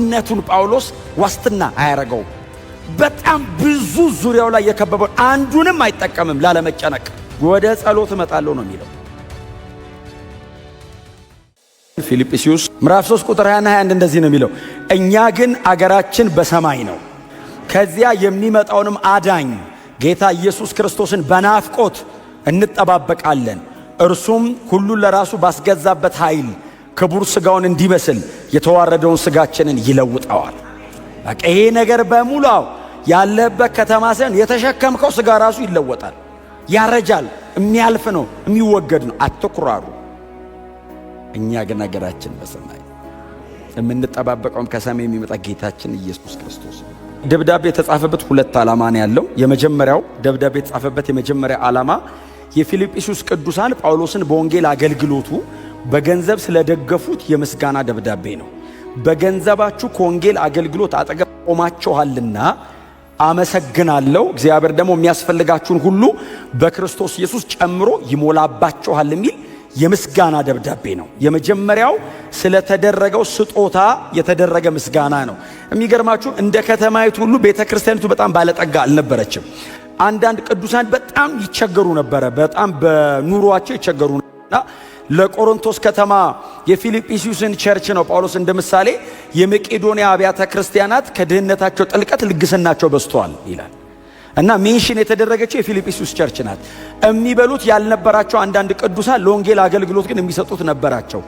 ሮማዊነቱን ጳውሎስ ዋስትና አያረገውም። በጣም ብዙ ዙሪያው ላይ የከበበውን አንዱንም አይጠቀምም ላለመጨነቅ። ወደ ጸሎት እመጣለሁ ነው የሚለው። ፊልጵስዩስ ምዕራፍ 3 ቁጥር 20 21 እንደዚህ ነው የሚለው፣ እኛ ግን አገራችን በሰማይ ነው፣ ከዚያ የሚመጣውንም አዳኝ ጌታ ኢየሱስ ክርስቶስን በናፍቆት እንጠባበቃለን። እርሱም ሁሉን ለራሱ ባስገዛበት ኃይል ክቡር ሥጋውን እንዲመስል የተዋረደውን ሥጋችንን ይለውጠዋል። በቃ ይሄ ነገር በሙሉ ያለበት ከተማ ሳይሆን የተሸከምከው ሥጋ ራሱ ይለወጣል፣ ያረጃል፣ የሚያልፍ ነው፣ የሚወገድ ነው። አትኩራሩ። እኛ ግን አገራችን በሰማይ የምንጠባበቀውም ከሰማይ የሚመጣ ጌታችን ኢየሱስ ክርስቶስ ነው። ደብዳቤ የተጻፈበት ሁለት ዓላማ ነው ያለው። የመጀመሪያው ደብዳቤ የተጻፈበት የመጀመሪያ ዓላማ የፊልጵስዩስ ቅዱሳን ጳውሎስን በወንጌል አገልግሎቱ በገንዘብ ስለደገፉት የምስጋና ደብዳቤ ነው። በገንዘባችሁ ከወንጌል አገልግሎት አጠገብ ቆማችኋልና አመሰግናለሁ፣ እግዚአብሔር ደግሞ የሚያስፈልጋችሁን ሁሉ በክርስቶስ ኢየሱስ ጨምሮ ይሞላባችኋል የሚል የምስጋና ደብዳቤ ነው። የመጀመሪያው ስለተደረገው ስጦታ የተደረገ ምስጋና ነው። የሚገርማችሁ እንደ ከተማይቱ ሁሉ ቤተ ክርስቲያኒቱ በጣም ባለጠጋ አልነበረችም። አንዳንድ ቅዱሳን በጣም ይቸገሩ ነበረ። በጣም በኑሯቸው ይቸገሩ እና ለቆሮንቶስ ከተማ የፊልጵስዩስን church ነው ጳውሎስ እንደ ምሳሌ የመቄዶንያ አብያተ ክርስቲያናት ከድህነታቸው ጥልቀት ልግስናቸው በዝቷል ይላል። እና mention የተደረገችው የፊልጵስዩስ church ናት። የሚበሉት ያልነበራቸው አንዳንድ ቅዱሳን ለወንጌል አገልግሎት ግን የሚሰጡት ነበራቸው።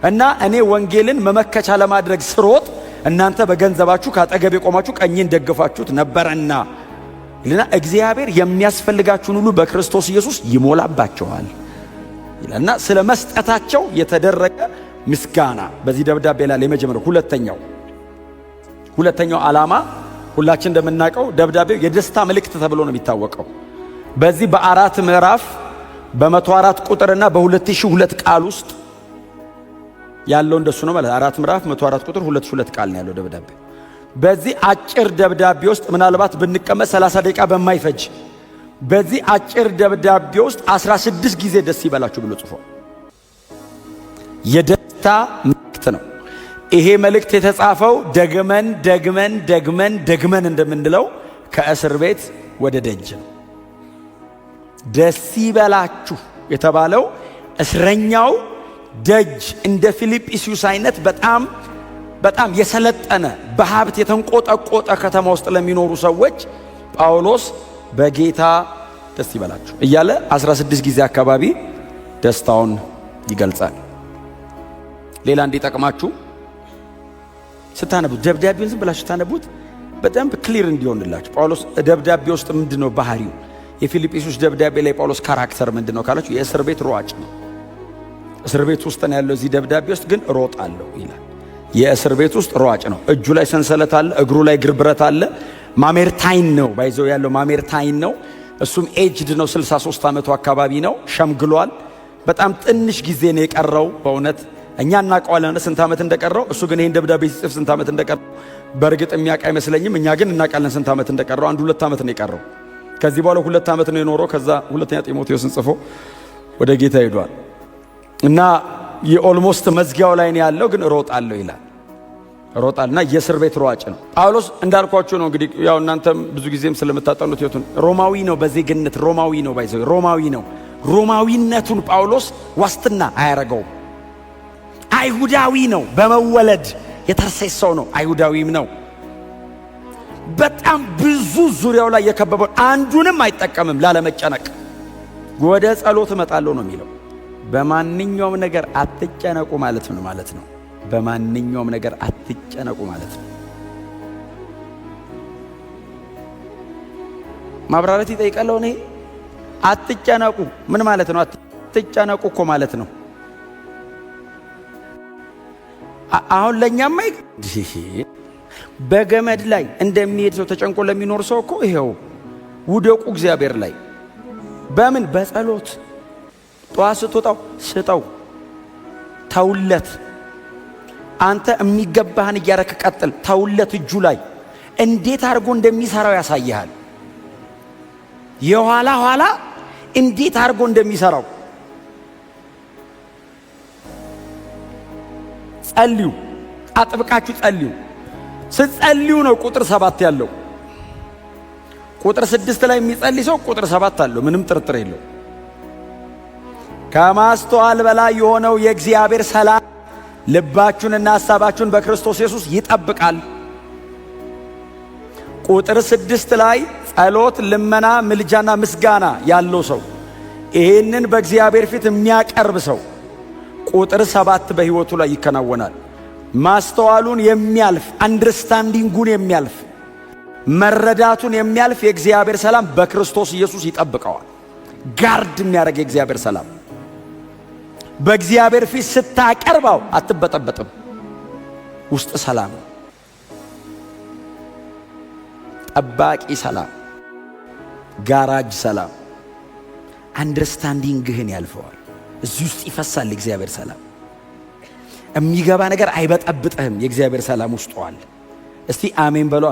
እና እኔ ወንጌልን መመከቻ ለማድረግ ስሮጥ እናንተ በገንዘባችሁ ካጠገብ የቆማችሁ ቀኝን ደግፋችሁት ነበረና ይልና እግዚአብሔር የሚያስፈልጋችሁን ሁሉ በክርስቶስ ኢየሱስ ይሞላባችኋል ይላልና ስለ መስጠታቸው የተደረገ ምስጋና በዚህ ደብዳቤ ላይ የመጀመሪያው። ሁለተኛው ዓላማ ሁላችን እንደምናውቀው ደብዳቤው የደስታ መልእክት ተብሎ ነው የሚታወቀው። በዚህ በአራት ምዕራፍ በ104 ቁጥርና በ2002 ቃል ውስጥ ያለው እንደሱ ነው ማለት አራት ምዕራፍ 104 ቁጥር 2002 ቃል ነው ያለው ደብዳቤ። በዚህ አጭር ደብዳቤ ውስጥ ምናልባት ብንቀመጥ 30 ደቂቃ በማይፈጅ በዚህ አጭር ደብዳቤ ውስጥ 16 ጊዜ ደስ ይበላችሁ ብሎ ጽፏል። የደስታ መልእክት ነው። ይሄ መልእክት የተጻፈው ደግመን ደግመን ደግመን ደግመን እንደምንለው ከእስር ቤት ወደ ደጅ ነው። ደስ ይበላችሁ የተባለው እስረኛው ደጅ እንደ ፊልጵስዩስ አይነት በጣም በጣም የሰለጠነ በሀብት የተንቆጠቆጠ ከተማ ውስጥ ለሚኖሩ ሰዎች ጳውሎስ በጌታ ደስ ይበላችሁ እያለ 16 ጊዜ አካባቢ ደስታውን ይገልጻል። ሌላ እንዲጠቅማችሁ ስታነቡት ደብዳቤውን ዝም ብላችሁ ስታነቡት በደንብ clear እንዲሆንላችሁ ጳውሎስ ደብዳቤ ውስጥ ምንድን ነው ባህሪው? የፊልጵስዩስ ደብዳቤ ላይ ጳውሎስ character ምንድን ነው ካላችሁ የእስር ቤት ሯጭ ነው። እስር ቤት ውስጥ ነው ያለው። እዚህ ደብዳቤ ውስጥ ግን እሮጣለሁ ይላል። የእስር ቤት ውስጥ ሯጭ ነው። እጁ ላይ ሰንሰለት አለ፣ እግሩ ላይ እግር ብረት አለ። ማሜርታይን ነው by the way ያለው ማሜርታይን ነው። እሱም aged ነው፣ 63 ዓመቱ አካባቢ ነው። ሸምግሏል። በጣም ትንሽ ጊዜ ነው የቀረው። በእውነት እኛ እናውቀዋለን ስንት ዓመት እንደቀረው። እሱ ግን ይህን ደብዳቤ ሲጽፍ ስንት ዓመት እንደቀረው በእርግጥ የሚያውቅ አይመስለኝም። እኛ ግን እናውቃለን ስንት ዓመት እንደቀረው። አንድ ሁለት ዓመት ነው የቀረው። ከዚህ በኋላ 2 ዓመት ነው የኖረው። ከዛ ሁለተኛ ጢሞቴዎስን ጽፎ ወደ ጌታ ሄዷል እና የ almost መዝጊያው ላይ ነው ያለው። ግን እሮጣለሁ ይላል ሮጣል እና የእስር ቤት ሯጭ ነው ጳውሎስ። እንዳልኳችሁ ነው እንግዲህ ያው እናንተም ብዙ ጊዜም ስለምታጠኑት ህይወቱን ሮማዊ ነው፣ በዜግነት ሮማዊ ነው፣ by the way ሮማዊ ነው። ሮማዊነቱን ጳውሎስ ዋስትና አያረገውም። አይሁዳዊ ነው፣ በመወለድ የተርሴስ ሰው ነው፣ አይሁዳዊም ነው። በጣም ብዙ ዙሪያው ላይ የከበበውን አንዱንም አይጠቀምም ላለመጨነቅ። ወደ ጸሎት እመጣለሁ ነው የሚለው። በማንኛውም ነገር አትጨነቁ ማለት ነው ማለት ነው። በማንኛውም ነገር አትጨነቁ ማለት ነው። ማብራራት ይጠይቃል። እኔ አትጨነቁ ምን ማለት ነው? አትጨነቁ እኮ ማለት ነው። አሁን ለእኛማ በገመድ ላይ እንደሚሄድ ሰው ተጨንቆ ለሚኖር ሰው እኮ ይሄው ውደቁ እግዚአብሔር ላይ በምን በጸሎት ጠዋት ስትወጣው ስጠው፣ ተውለት። አንተ የሚገባህን እያረክ ቀጥል። ተውለት እጁ ላይ እንዴት አድርጎ እንደሚሰራው ያሳይሃል። የኋላ ኋላ እንዴት አድርጎ እንደሚሰራው ጸልዩ፣ አጥብቃችሁ ጸልዩ። ስትጸልዩ ነው ቁጥር 7 ያለው። ቁጥር 6 ላይ የሚጸልይ ሰው ቁጥር 7 አለው፣ ምንም ጥርጥር የለው። ከማስተዋል በላይ የሆነው የእግዚአብሔር ሰላም ልባችሁንና ሐሳባችሁን በክርስቶስ ኢየሱስ ይጠብቃል። ቁጥር 6 ላይ ጸሎት፣ ልመና፣ ምልጃና ምስጋና ያለው ሰው፣ ይሄንን በእግዚአብሔር ፊት የሚያቀርብ ሰው ቁጥር 7 በሕይወቱ ላይ ይከናወናል። ማስተዋሉን የሚያልፍ፣ understanding ኡን የሚያልፍ፣ መረዳቱን የሚያልፍ የእግዚአብሔር ሰላም በክርስቶስ ኢየሱስ ይጠብቀዋል። Guard የሚያደርግ የእግዚአብሔር ሰላም በእግዚአብሔር ፊት ስታቀርበው አትበጠበጥም። ውስጥ ሰላም፣ ጠባቂ ሰላም፣ ጋራጅ ሰላም፣ understanding ህን ያልፈዋል። እዚህ ውስጥ ይፈሳል የእግዚአብሔር ሰላም። የሚገባ ነገር አይበጠብጥህም። የእግዚአብሔር ሰላም ውስጡ አለ። እስቲ አሜን በሏ።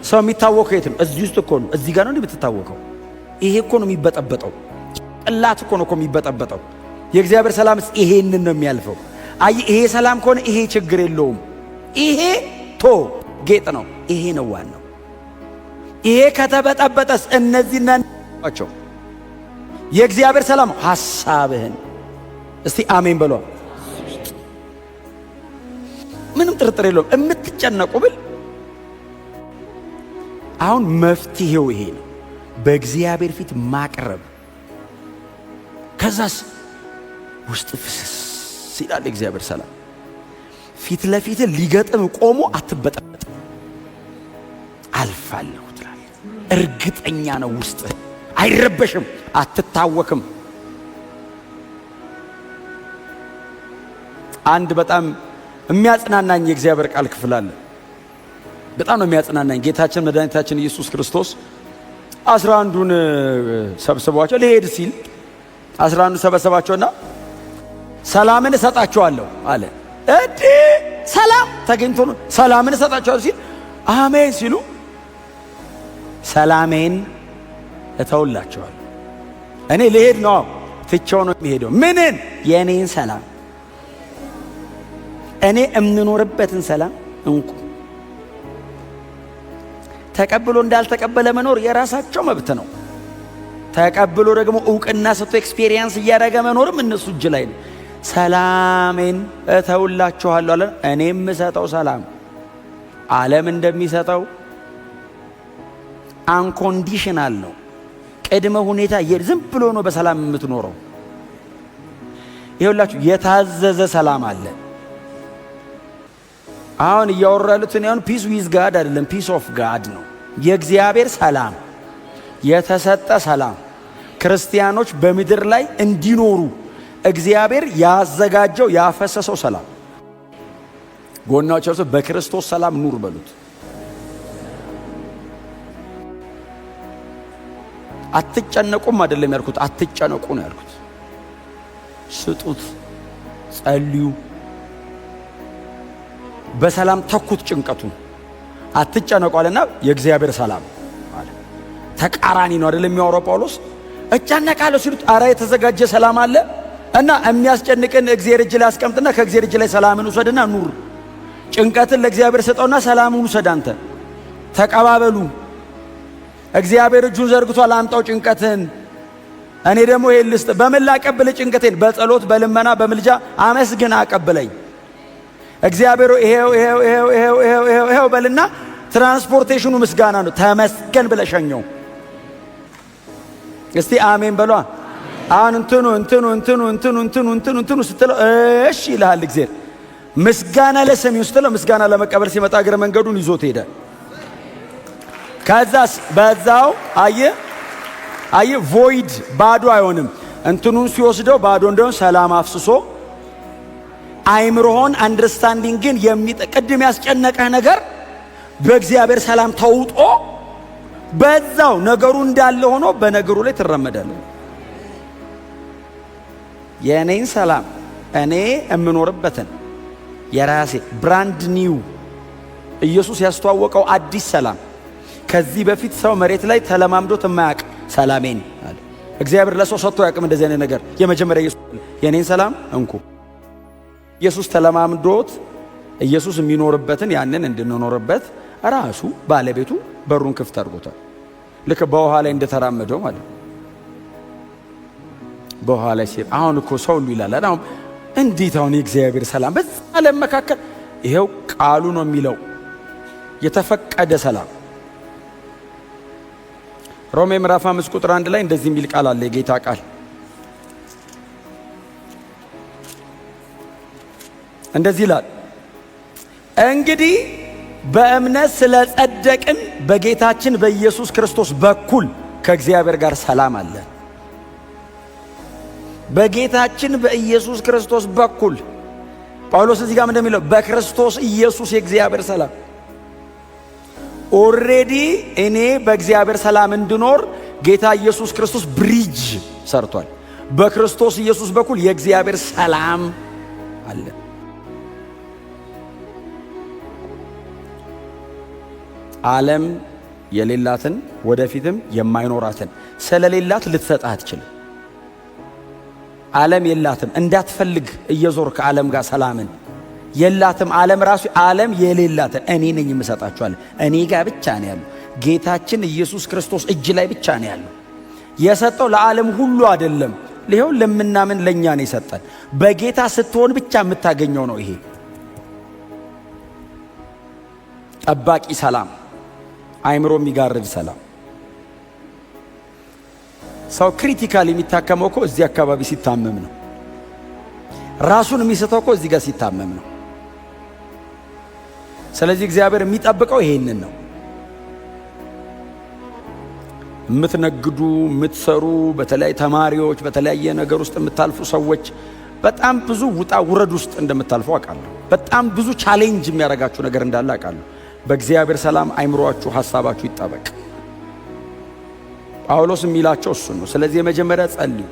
ሰው የሚታወከው የት ነው? እዚህ ውስጥ እኮ ነው። እዚህ ጋር ነው እንዴ የምትታወከው? ይሄ እኮ ነው የሚበጠበጠው። ጭንቅላት እኮ ነው እኮ የሚበጠበጠው። የእግዚአብሔር ሰላምስ ይሄንን ነው የሚያልፈው። አይ ይሄ ሰላም ከሆነ ይሄ ችግር የለውም። ይሄ ቶ ጌጥ ነው። ይሄ ነው ዋናው። ይሄ ከተበጠበጠስ እነዚህና ናቸው። የእግዚአብሔር ሰላም ሐሳብህን፣ እስቲ አሜን በሏ። ምንም ጥርጥር የለውም። የምትጨነቁ ብል አሁን መፍትሄው ይሄ ነው፣ በእግዚአብሔር ፊት ማቅረብ። ከዛስ ውስጥ ፍስስ ይላል የእግዚአብሔር ሰላም። ፊት ለፊት ሊገጥም ቆሞ አትበጠበጥ። አልፋለሁ ትላለህ። እርግጠኛ ነው ውስጥ አይረበሽም፣ አትታወክም። አንድ በጣም የሚያጽናናኝ የእግዚአብሔር ቃል ክፍል አለ። በጣም ነው የሚያጽናናኝ። ጌታችን መድኃኒታችን ኢየሱስ ክርስቶስ 11ዱን ሰብስቧቸው ሊሄድ ሲል 11ዱ ሰበሰባቸውና ሰላምን እሰጣቸዋለሁ አለ። እንዴ ሰላም ተገኝቶ ነው ሰላምን እሰጣቸዋለሁ ሲል አሜን ሲሉ ሰላሜን እተውላቸዋለሁ። እኔ ልሄድ ነው፣ ትቼው ነው የሚሄደው። ምንን? የእኔን ሰላም፣ እኔ የምኖርበትን ሰላም እንኩ። ተቀብሎ እንዳልተቀበለ መኖር የራሳቸው መብት ነው። ተቀብሎ ደግሞ እውቅና ሰጥቶ experience እያደረገ መኖርም እነሱ እጅ ላይ ነው። ሰላሜን እተውላችኋለሁ አለ። እኔ የምሰጠው ሰላም ዓለም እንደሚሰጠው unconditional ነው። ቅድመ ሁኔታ ዝም ብሎ ነው በሰላም የምትኖረው። ይኸውላችሁ የታዘዘ ሰላም አለ። አሁን እያወሩ ያሉት እኔ አሁን peace with God አይደለም፣ peace of God ነው። የእግዚአብሔር ሰላም፣ የተሰጠ ሰላም፣ ክርስቲያኖች በምድር ላይ እንዲኖሩ እግዚአብሔር ያዘጋጀው ያፈሰሰው ሰላም። ጎናቸው ሰው በክርስቶስ ሰላም ኑር በሉት። አትጨነቁም አይደለም ያልኩት፣ አትጨነቁ ነው ያልኩት። ስጡት፣ ጸልዩ፣ በሰላም ተኩት ጭንቀቱን። አትጨነቁ አለና የእግዚአብሔር ሰላም አለ። ተቃራኒ ነው አይደለም የሚያወራው ጳውሎስ። እጨነቃለሁ ሲሉት አረ የተዘጋጀ ሰላም አለ እና የሚያስጨንቅን እግዚአብሔር እጅ ላይ አስቀምጥና ከእግዚአብሔር እጅ ላይ ሰላምን ውሰድና ኑር። ጭንቀትን ለእግዚአብሔር ስጠውና ሰላምን ውሰድ አንተ። ተቀባበሉ። እግዚአብሔር እጁን ዘርግቷል፣ አምጣው ጭንቀትን። እኔ ደግሞ ይሄን ልስጥ። በምን ላቀብል ጭንቀቴን? በጸሎት፣ በልመና፣ በምልጃ አመስግን አቀብለኝ። እግዚአብሔር ይሄው ይሄው ይሄው ይሄው ይሄው ይሄው ይሄው በልና transportation ኑ ምስጋና ነው። ተመስገን ብለህ ሸኘው። እስቲ አሜን በሏ። አሁን እንትኑ እንትኑ እንትኑ እንትኑ እንትኑ እንትኑ እንትኑ ስትለው እሺ ይልሃል እግዚአብሔር። ምስጋና ለሰሚው ስትለው ምስጋና ለመቀበል ሲመጣ እግረ መንገዱን ይዞት ሄደ። ከዛስ በዛው አየ አየ void ባዶ አይሆንም። እንትኑን ሲወስደው ባዶ እንደሆነ ሰላም አፍስሶ አይምሮህን understanding ን ቅድም ያስጨነቀህ ነገር በእግዚአብሔር ሰላም ተውጦ በዛው ነገሩ እንዳለ ሆኖ በነገሩ ላይ ትራመዳለህ። የእኔን ሰላም፣ እኔ የምኖርበትን የራሴ brand new ኢየሱስ ያስተዋወቀው አዲስ ሰላም፣ ከዚህ በፊት ሰው መሬት ላይ ተለማምዶት የማያውቅ ሰላሜን አለ። እግዚአብሔር ለሰው ሰጥቶ አያውቅም እንደዚህ አይነት ነገር። የመጀመሪያ ኢየሱስ የኔን ሰላም እንኩ። ኢየሱስ ተለማምዶት ኢየሱስ የሚኖርበትን ያንን እንድንኖርበት ራሱ ባለቤቱ በሩን ክፍት አድርጎታል። ልክ በውሃ ላይ እንደተራመደው ማለት ነው። በውሃ ላይ ሲሄድ አሁን እኮ ሰው ሁሉ ይላል አሁን እንዴት አሁን የእግዚአብሔር ሰላም በዛ ዓለም መካከል ይሄው ቃሉ ነው የሚለው የተፈቀደ ሰላም። ሮሜ ምዕራፍ 5 ቁጥር 1 ላይ እንደዚህ የሚል ቃል አለ። የጌታ ቃል እንደዚህ ይላል፣ እንግዲህ በእምነት ስለ ጸደቅን በጌታችን በኢየሱስ ክርስቶስ በኩል ከእግዚአብሔር ጋር ሰላም አለን። በጌታችን በኢየሱስ ክርስቶስ በኩል። ጳውሎስ እዚህ ጋር እንደሚለው በክርስቶስ ኢየሱስ የእግዚአብሔር ሰላም። Already እኔ በእግዚአብሔር ሰላም እንድኖር ጌታ ኢየሱስ ክርስቶስ bridge ሰርቷል። በክርስቶስ ኢየሱስ በኩል የእግዚአብሔር ሰላም አለ። ዓለም የሌላትን ወደፊትም የማይኖራትን ስለሌላት ልትሰጥህ አትችልም። ዓለም የላትም፣ እንዳትፈልግ እየዞር ከዓለም ጋር ሰላምን የላትም። ዓለም ራሱ ዓለም የሌላትን እኔ ነኝ የምሰጣችኋለሁ። እኔ ጋር ብቻ ነው ያለው። ጌታችን ኢየሱስ ክርስቶስ እጅ ላይ ብቻ ነው ያለው። የሰጠው ለዓለም ሁሉ አይደለም፣ ይኸው ለምናምን ለእኛ ነው የሰጠን። በጌታ ስትሆን ብቻ የምታገኘው ነው ይሄ ጠባቂ ሰላም፣ አይምሮ የሚጋርድ ሰላም። ሰው critical የሚታከመው እኮ እዚህ አካባቢ ሲታመም ነው። ራሱን የሚስተው እኮ እዚህ ጋር ሲታመም ነው። ስለዚህ እግዚአብሔር የሚጠብቀው ይሄንን ነው። የምትነግዱ፣ የምትሰሩ፣ በተለይ ተማሪዎች፣ በተለያየ ነገር ውስጥ የምታልፉ ሰዎች በጣም ብዙ ውጣ ውረድ ውስጥ እንደምታልፉ አውቃለሁ። በጣም ብዙ challenge የሚያደርጋችሁ ነገር እንዳለ አውቃለሁ። በእግዚአብሔር ሰላም አይምሯችሁ፣ ሐሳባችሁ ይጠበቅ። ጳውሎስ የሚላቸው እሱን ነው። ስለዚህ የመጀመሪያ ጸልዩ፣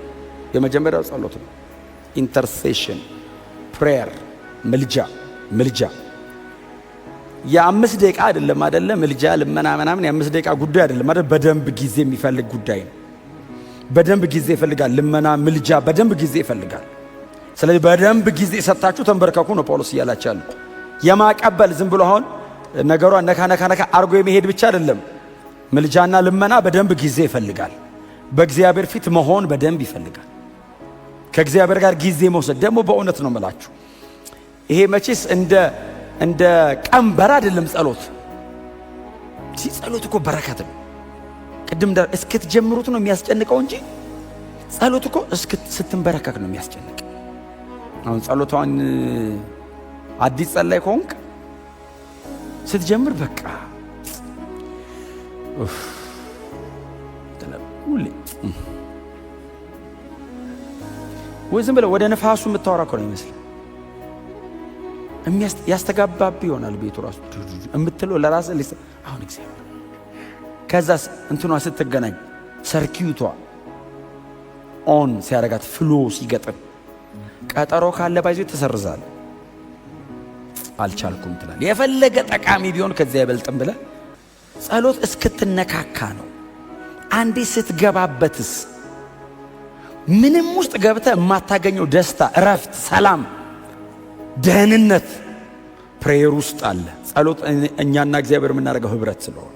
የመጀመሪያው ጸሎት ነው። Intercession prayer፣ ምልጃ ምልጃ የ5 ደቂቃ አይደለም፣ አይደለም ምልጃ ልመና ምናምን የ5 ደቂቃ ጉዳይ አይደለም አይደል? በደንብ ጊዜ የሚፈልግ ጉዳይ ነው። በደንብ ጊዜ ይፈልጋል። ልመና ምልጃ በደንብ ጊዜ ይፈልጋል። ስለዚህ በደንብ ጊዜ ሰጥታችሁ ተንበርከኩ ነው ጳውሎስ እያላቸው ያለው። የማቀበል ዝም ብሎ አሁን ነገሯን ነካ ነካ ነካ አርጎ የመሄድ ብቻ አይደለም። ምልጃና ልመና በደንብ ጊዜ ይፈልጋል። በእግዚአብሔር ፊት መሆን በደንብ ይፈልጋል። ከእግዚአብሔር ጋር ጊዜ መውሰድ ደግሞ በእውነት ነው የምላችሁ፣ ይሄ መቼስ እንደ ቀንበር አይደለም። ጸሎት ሲጸሎት እኮ በረከት ነው። ቅድም እስክትጀምሩት ነው የሚያስጨንቀው እንጂ ጸሎት እኮ ስትንበረከክ ነው የሚያስጨንቅ። አሁን ጸሎቷን አዲስ ጸላይ ከሆንክ ስትጀምር በቃ ሁሌ ወይ ዝም ብለህ ወደ ነፋሱ የምታወራ እኮ ነው ይመስል ያስተጋባብ ይሆናል ቤቱ ራሱ የምትለው ለራስህ አሁን እግዚአብሔር። ከዛስ እንትኗ ስትገናኝ circuit ቷ on ሲያረጋት flow ሲገጥም ቀጠሮ ካለ ባይዞ ተሰርዛል። አልቻልኩም ትላል። የፈለገ ጠቃሚ ቢሆን ከዚያ አይበልጥም ብለህ ጸሎት እስክትነካካ ነው። አንዴ ስትገባበትስ ምንም ውስጥ ገብተህ የማታገኘው ደስታ፣ እረፍት፣ ሰላም፣ ደህንነት prayer ውስጥ አለ። ጸሎት እኛና እግዚአብሔር የምናደርገው ህብረት ስለሆነ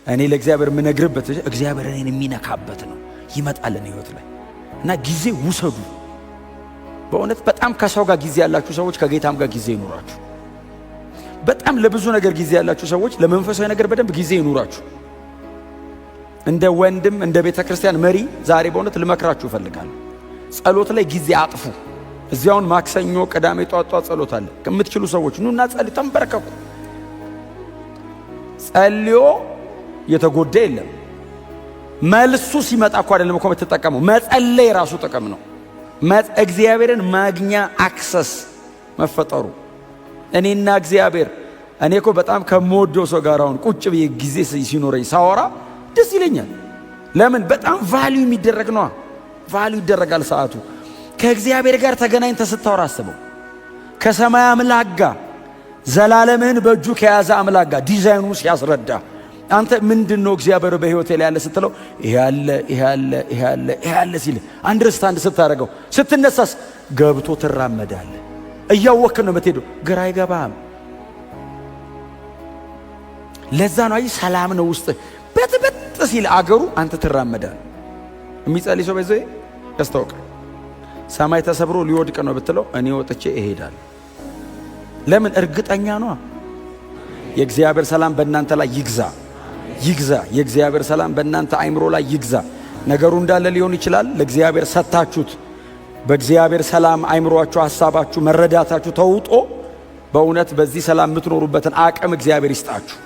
እኔ ለእግዚአብሔር የምነግርበት እግዚአብሔር እኔን የሚነካበት ነው። ይመጣልን ህይወት ላይ እና ጊዜ ውሰዱ። በእውነት በጣም ከሰው ጋር ጊዜ ያላችሁ ሰዎች ከጌታም ጋር ጊዜ ይኑራችሁ። በጣም ለብዙ ነገር ጊዜ ያላችሁ ሰዎች ለመንፈሳዊ ነገር በደንብ ጊዜ ይኑራችሁ። እንደ ወንድም እንደ ቤተ ክርስቲያን መሪ ዛሬ በእውነት ልመክራችሁ እፈልጋለሁ። ጸሎት ላይ ጊዜ አጥፉ። እዚያውን ማክሰኞ፣ ቅዳሜ ጧት ጧት ጸሎት አለ። ከምትችሉ ሰዎች ኑና ጸልዩ፣ ተንበርከኩ። ጸልዮ የተጎዳ የለም። መልሱ ሲመጣ እኮ አይደለም እኮ የምትጠቀመው፣ መጸለይ ራሱ ጥቅም ነው። እግዚአብሔርን ማግኛ access መፈጠሩ እኔና እግዚአብሔር። እኔ እኮ በጣም ከምወደው ሰው ጋር አሁን ቁጭ ብዬ ጊዜ ሲኖረኝ ሳወራ ደስ ይለኛል። ለምን? በጣም value የሚደረግ ነዋ። Value ይደረጋል ሰዓቱ። ከእግዚአብሔር ጋር ተገናኝተህ ስታወራ አስበው። ከሰማይ አምላክ ጋር፣ ዘላለምህን በእጁ ከያዘ አምላክ ጋር ዲዛይኑ ሲያስረዳ፣ አንተ ምንድን ነው እግዚአብሔር በሕይወቴ ላይ ያለ ስትለው ይሄ አለ፣ ይሄ አለ፣ ይሄ አለ፣ ይሄ አለ ሲል understand ስታደርገው ስትነሳስ ገብቶ ትራመዳለህ። እያወክን ነው የምትሄደው። ግራ አይገባም። ለዛ ነው፣ አይ ሰላም ነው ውስጥ። በጥበጥ ሲል አገሩ አንተ ትራመዳል። የሚጸልይ ሰው በዚህ ያስታውቃል። ሰማይ ተሰብሮ ሊወድቅ ነው ብትለው እኔ ወጥቼ እሄዳለሁ። ለምን? እርግጠኛ ነዋ። የእግዚአብሔር ሰላም በእናንተ ላይ ይግዛ፣ ይግዛ። የእግዚአብሔር ሰላም በእናንተ አይምሮ ላይ ይግዛ። ነገሩ እንዳለ ሊሆን ይችላል። ለእግዚአብሔር ሰጥታችሁት በእግዚአብሔር ሰላም አይምሯችሁ፣ ሐሳባችሁ፣ መረዳታችሁ ተውጦ በእውነት በዚህ ሰላም የምትኖሩበትን አቅም እግዚአብሔር ይስጣችሁ።